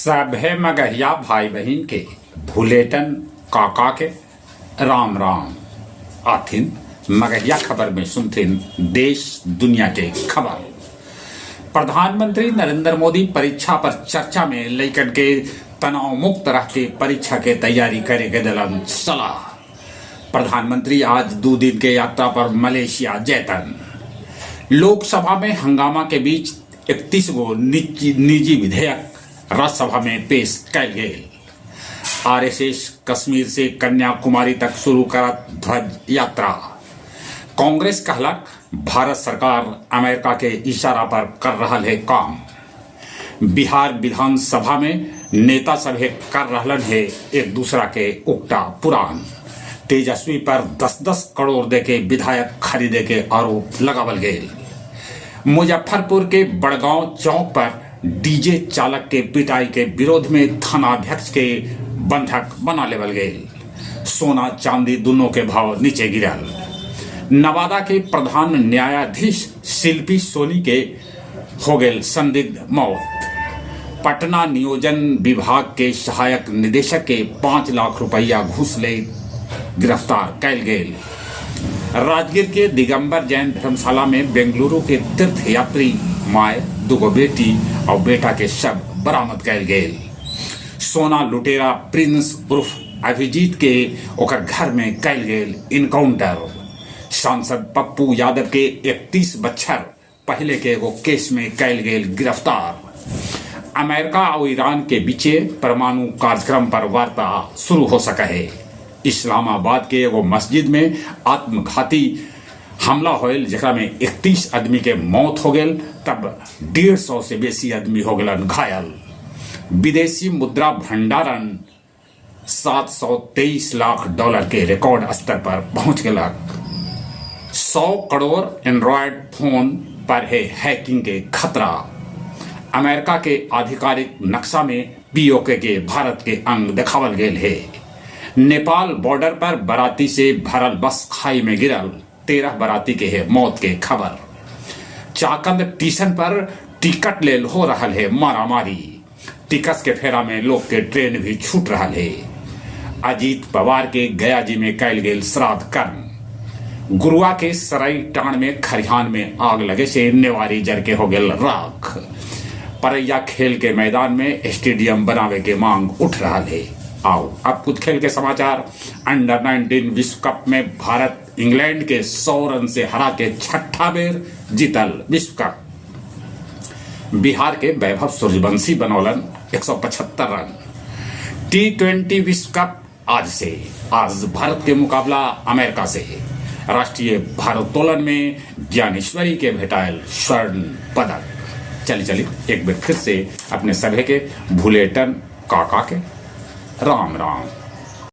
सभे मगहिया भाई बहिन के भुलेटन काका के राम राम। आथिन मगहिया खबर में सुनथिन देश दुनिया के खबर। प्रधानमंत्री नरेंद्र मोदी परीक्षा पर चर्चा में लइकन के तनाव मुक्त रह के परीक्षा के तैयारी करे के दिलन सलाह। प्रधानमंत्री आज 2 दिन के यात्रा पर मलेशिया जैतन। लोकसभा में हंगामा के बीच 31 गो निजी विधेयक राज्यसभा में पेश कैल गेल। आरएसएस कश्मीर से कन्याकुमारी तक शुरू करत ध्वज यात्रा। कांग्रेस कहलक भारत सरकार अमेरिका के इशारा पर कर रहल है काम। बिहार विधानसभा में नेता सभे कर रहलन है एक दूसरा के उकटा पुरान। तेजस्वी पर 10-10 करोड़ दे के विधायक खरीदे के आरोप लगावल गेल। मुजफ्फरपुर के बड़गांव चौक पर डीजे चालक के पिटाई के विरोध में थानाध्यक्ष के बंधक बना लेवल गेल। सोना चांदी दोनों के भाव नीचे गिरल। नवादा के प्रधान न्यायाधीश शिल्पी सोनी के हो गेल संदिग्ध मौत। पटना नियोजन विभाग के सहायक निदेशक के 5 लाख रुपया घूस ले गिरफ्तार कैल गेल। राजगीर के दिगंबर जैन धर्मशाला में बेंगलुरु के तीर्थ यात्री माय, 2 बेटी और बेटा के शव बरामद कैल गेल। सोना लुटेरा प्रिंस उर्फ अभिजीत के ओकर घर में कैल गेल इनकाउंटर। सांसद पप्पू यादव के 31 बच्छर पहले के एगो केस में कैल गेल गिरफ्तार। अमेरिका और ईरान के बीचे परमाणु कार्यक्रम पर वार्ता शुरू हो सका है। इस्लामाबाद के एगो मस्जिद में आत्मघाती हमला होयल जेकरा में 31 आदमी के मौत हो गेल, तब 150 से बेसी आदमी हो गेलन घायल। विदेशी मुद्रा भंडारण 723 लाख डॉलर के रिकॉर्ड स्तर पर पहुंच गलक। 100 करोड़ एंड्रॉयड फोन पर है हैकिंग के खतरा। अमेरिका के आधिकारिक नक्शा में पीओके के भारत के अंग दिखावल गेल है। नेपाल बॉर्डर पर बराती से भरल बस खाई में गिरल, 13 बराती के है मौत के खबर। चाकंद स्टेशन पर टिकट लेल हो रहा है मारामारी। टिकट के फेरा में लोग के ट्रेन भी छूट रहा है। अजीत पवार के गया जी में कैल गेल श्राद्ध कर्म। गुरुआ के सराई टाण में खरिहान में आग लगे से नेवारी जर के हो गेल राख। परैया खेल के मैदान में स्टेडियम बनावे के मांग उठ रहा है। आओ अब कुछ खेल के समाचार। अंडर 19 विश्व कप में भारत इंग्लैंड के 100 रन से हरा के छठा बेर जीतल विश्व कप। बिहार के वैभव सूर्यवंशी बनौलन 175 रन। टी20 विश्व कप आज से, आज भारत के मुकाबला अमेरिका से। राष्ट्रीय भारोत्तोलन में ज्ञानेश्वरी के भेटायल स्वर्ण पदक। चली चली एक बार फिर से अपने सभे के भुलेटन काका के राम राम।